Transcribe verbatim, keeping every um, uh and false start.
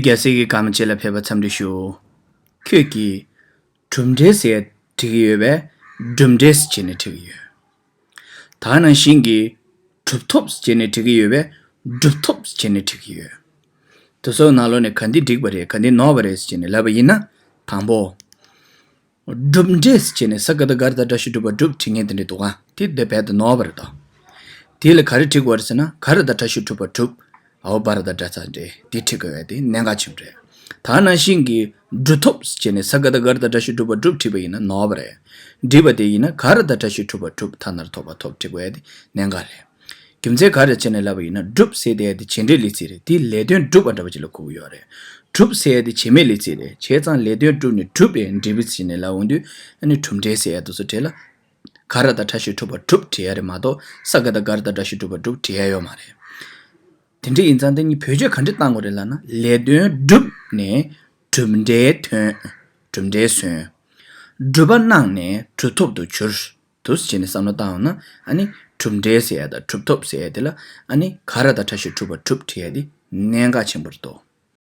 རྒྱལ་སྲས་ཀྱི་དགའ་མ་བྱེད་ལ་ཕེབས་པ་འཚམས་འདྲི་ཞུ། ཁྱོད་ཀྱིས་གྲུབ་འབྲས་ཟེར་བྲིས་ཀྱི་ཡོད་པས་གྲུབ་འབྲས་ཟེར་བྱས་ནས་བྲིས་ཀྱི་ཡོད། ད་ནང་བཞིན་གྱི་གྲུབ་ཐོབ་ཟེར་བྱས་ནས་བྲིས་ཀྱི་ཡོད་པས་གྲུབ་ཐོབ་ཟེར་བྱས་ནས་བྲིས་ཀྱི་ཡོད། དེ་ཚོའི་ནང་ལོགས་ནས་ག་འདི་འགྲིག་པ་རེད་ག་འདི་ནོར་བ་རེད་ཟེར་བྱས་ནས་ལབ་པ་ཡིན་ན། དང་པོ། གྲུབ་འབྲས་ཟེར་བྱས་ནས་ས་ག་བཏགས་སྒ་ར་བཏགས་སྒྲ་ཞབས་ཀྱུ་གྲུབ་པ་གྲུབ་བྲིས་མཁན་དེ་འདྲ་འདུག་ག་དེ་དེ་རྦད་དེ་ནོར་བ་རེད་དོ། དེ་ལ་ག་རེ་བྲིས་དགོས་རེད་ཟེར་ན་ག་ར་བཏགས་སྒྲ་ཞབས་ཀྱུ་གྲུབ་པ་གྲུབ། འ་འོག་བ་ར་བཏགས་སྒྲ་ཚ་འདྲེ་འདི་བྲིས་དགོས་པས་དེ་གནད་འགག་ཆེན་པོ་རེད། ད་ནང་བཞིན་གྱི་གྲུབ་ཐོབ་ཟེར་བྱས་ནས་ས་ག་བཏགས་སྒ་ར་བཏགས་སྒྲ་ཞབས་ཀྱུ་གྲུབ་པ་གྲུབ་བྲིས་པ་ཡིན་ན་ནོར་བ་རེད། འགྲིག་པ་དེ་ཡིན་ན་ག་ར་བཏགས་སྒྲ་ཞབས་ཀྱུ་གྲུབ་པ་གྲུབ་ཐ་ན་རོ་ཐོ་བ་ཐོབ་བྲིས་དགོས་ཡ་དེ་གནད་འགག་རེད། རྒྱུ་མཚན་ག་རེ་བྱས་ནས་ལབ་པ་ཡིན་ན་གྲུབ་ཟེར་དེ་ཡ་དེ་བྱེད་འབྲེལ་ལས་ཚིག་རེད་དེ་ལས་དོན་གྲུབ་པ་འདྲ་པོ་ཅིག་ལ་གོ་གི་ཡོད་རེད། གྲུབ་ཟེར་ཡ་དེ་བྱེད་མེད་ལས་ཚིག་རེད་བྱས་ཙང་ལས་དོན་གྲུབ་ནས་གྲུབ་པའི་འབྲས་བུ་ཟེར་ནས་ལབ་འོང་དུས་ཨ་ནི་གྲུབ་འབྲས་ཟེར་ཡ་དེ་ཚོ་བྲིས་ལ། ག་ར་བཏགས་སྒྲ་ཞབས་ཀྱུ་གྲུབ་པ་གྲུབ་བྲིས་ཡ་རེད་མ་གཏོགས་ས་ག་བཏགས་སྒ་ར་བཏགས་སྒྲ་ཞབས་ཀྱུ་གྲུབ་པ་གྲུབ་བྲིས་ཡ་ཡོད་མ་རེད། དེ་འདྲ་ཡིན་ཙང་དེ་གཉིས་བེད་སྤྱོད་ག་འདྲ་བཏང་དགོས་རེད་ལབ་ན་ལས་དོན་གྲུབ་ནས་གྲུབ་འབྲས་ཐོན། གྲུབ་འབྲས་སོན། གྲུབ་པ་གནང་ནས་གྲུབ་ཐོབ་ཏུ་གྱུར། དུ་བྱས་ནས་བསམ་བློ་བཏང་ཡོང་ན་ཨ་ནི་གྲུབ་འབྲས་ཟེར་ཡ་དང་གྲུབ་ཐོབ་ཟེར་ཡ་དེ་ལ་ཨ་ནི་ག་ར་བཏགས་སྒྲ་ཞབས་ཀྱུ་གྲུབ་པ་གྲུབ་བྲིས་ཡ་དེ་གནད་འགག་ཆེན་པོ་རེད་དོ།